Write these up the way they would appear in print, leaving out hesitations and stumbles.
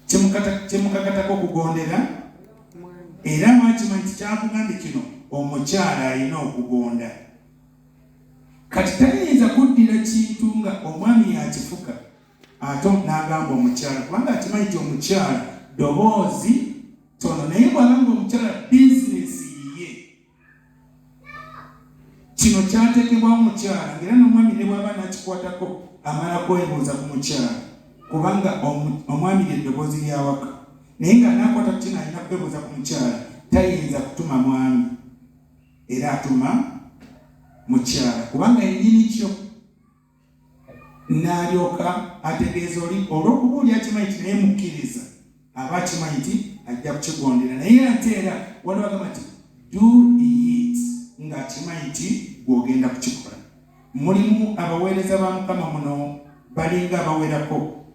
Kimukakatako okugondera era lwakimanyi nti kyakugambye kino omukyala alina okugonda. Kati tayinza kuddira kintu nga omwami yakifuka ate n'agamba omukyala, kubanga akimanyi nti omukyala ddoboozi tono, naye bw'aba nga omukyala bizinesi yiye. Kino kyateekebwawo mukyala ng'era n'omwami ne bw'aba n'akikwatako amala kwebuuza ku mukyala kubanga omwami lye ddoboozi ly'awaka naye nga n'akwata ku kino alina kwebuuza ku mukyala tayinza kutuma mwami era atuma mukyala kubanga yennyini kyo. N'alyoka ategeeza oli olw'okuba oli akimanyi nti naye mukkiriza aba akimanyi nti ajja kukigondera naye ate era waliwo agamba nti do it ng'akimanyi nti gw'ogenda kukikola. Mulimu abaweereza ba Mukama muno balinga abawerako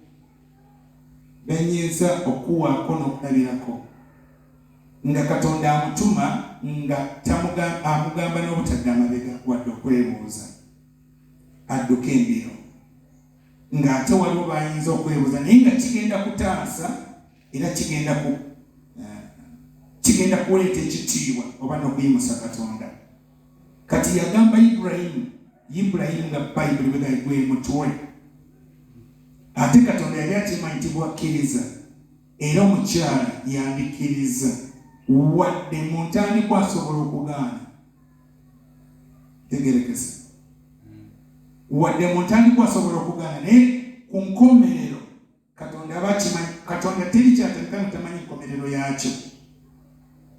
benyinza okuwaako n'okulabirako nga Katonda amutuma nga amugamba n'obutadda mabega wadde okwebuuza. adduke embiro ng'ate waliwo bayinza okwebuuza naye nga kigenda kutaasa era kigenda ku eh, kigenda kuleeta ekitiibwa oba n'okuyimusa Katonda. Kati yagamba Ibulayimu, Ibulayimu nga Bayibuli bwe gwe mutwe, ate Katonda yali akimanyi nti bwakkiriza era omukyala yandikkiriza wadde mu ntandikwa asobola okugaana. Tegerekese wadde mu ntandikwa asobola okugaana naye ku nkomerero Katonda aba akimanyi. Katonda teri kyatandika nga tamanyi nkomerero yaakyo.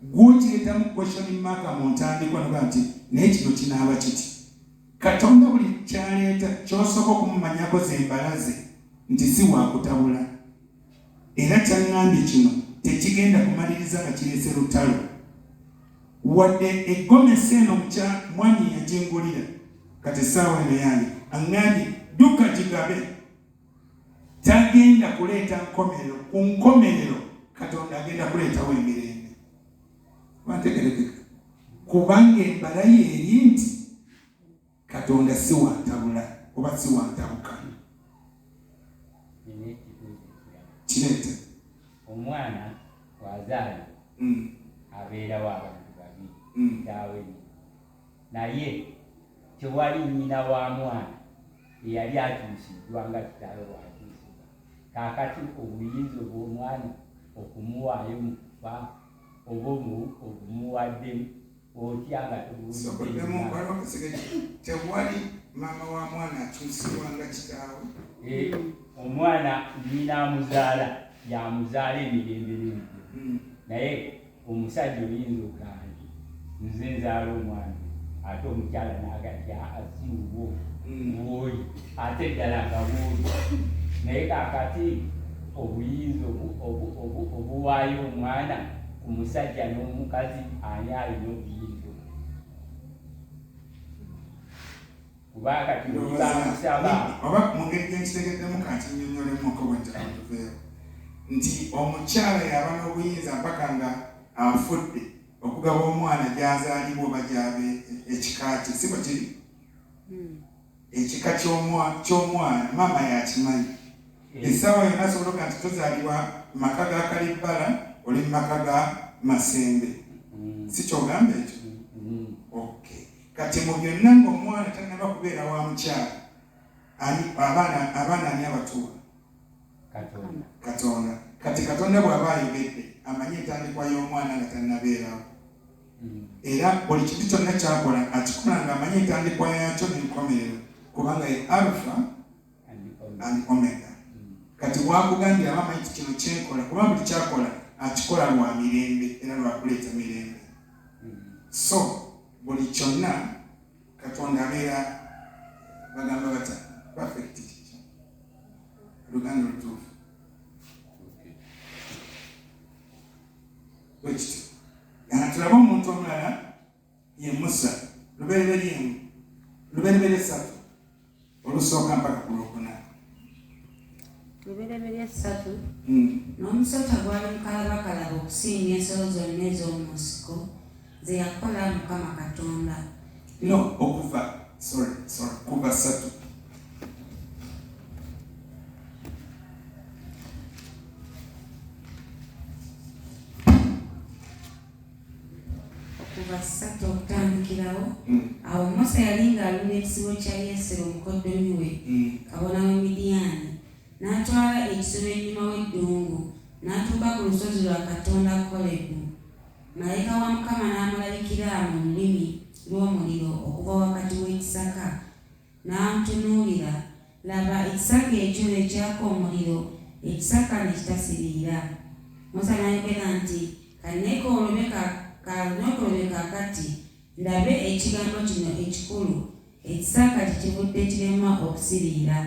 Gwokireetamu question mark mu ntandikwa noga nti naye kino kinaaba kiti. Katonda buli kyaleeta kyosooka okumumanyako zembala ze nti si wakutabula era kyaŋŋambye kino tekigenda kumaliriza nga kireese lutalo. Wadde egomesi eno mukya mwami yagingulira kati essaawa eno yange aŋŋambye dduka gigabe tagenda kuleeta nkomerero ku nkomerero Katonda agenda kuleetawo emirembe wantegerekeka kubanga embala ye eri nti Katonda si wantabula oba si wantabuka. Kireete. Omwana bw'azaalibwa abeerawo abantu babiri, kitaawe ne naye tewali nnyina wa mwana eyali akyusiddwa nga kitaawe bw'akyusibwa. Kaakati obuyinza obw'omwana okumuwaayo mu kufa oba obumuwadde otya nga tobuwulidde? Tewali maama wa mwana akyusibwa nga kitaawe. Eh, omwana nnyina amuzaala yamuzaala emirembe n'emirembe naye omusajja oyinza okugamba nti nze nzaala omwana ate omukyala n'agatya si wuwo wooli ate ddala nga wooli naye kakati obuyinza obuwaayo omwana ku musajja n'omukazi ani alina obuyinza kuba kati bamusaba oba mu ngeri gyenkitegeddemu kankinyonyolemuko bwenjagala nti omukyala yaba n'obuyinza mpaka nga afudde okugaba omwana gy'azaalibwa oba gy'abe ekika kye si bwe kiri ekika ky'omwana maama yakimanyi eh. essaawa yonna asobola okuga nti tozaalibwa maka ga kalibbala oli mu maka ga masembe si kyogamba ekyo okay kati mu byonna ng'omwana tannaba kubeera wa mukyala abaana ani abatuwa Katonda. Kati Katonda bw'aba ayogedde amanyi entandikwa y'omwana nga tannabeerawo. Era buli kintu kyonna ky'akola akikola ng'amanyi entandikwa yaakyo n'enkomerero, kubanga ye Alpha and Omega. Kati bw'akugambye aba amanyi nti kino kyenkola, kuba buli ky'akola akikola lwa mirembe era lwa kuleeta mirembe. So buli kyonna Katonda abeera bagamba batya perfect kiki oluganda olutuufu bwekityo tulabe omuntu omulala ye Musa lubereberye emu lubereberye ssatu olusooka mpaka ku lwokuna Lubereberye ssatu N'omusota gwali mukalabakalaba okusinga ensolo zonna ez'omu nsiko ze yakola Mukama Katonda. No, okuva sorry, sorry, kuva ssatu. Kuva 3 okutandikirawo. Awo Musa yali ng'alunda ekisibo kya Yesero mukoddomi we, kabona w'e Midiyaani, n'atwala ekisibo ennyuma w'eddungu, n'atuuka ku lusozi lwa Katonda Kolebu. Malayika wa Mukama n'amulabikira mu lulimi lw'omuliro okuva wakati w'ekisaka, n'amutunuulira, laba, ekisaka ekyo ne kyaka omuliro, ekisaka ne kitasiriira. Musa n'ayogera nti, Ka nneekoolobe kaakati, ndabe ekigambo kino ekikulu, ekisaka kye kivudde kirema okusiriira.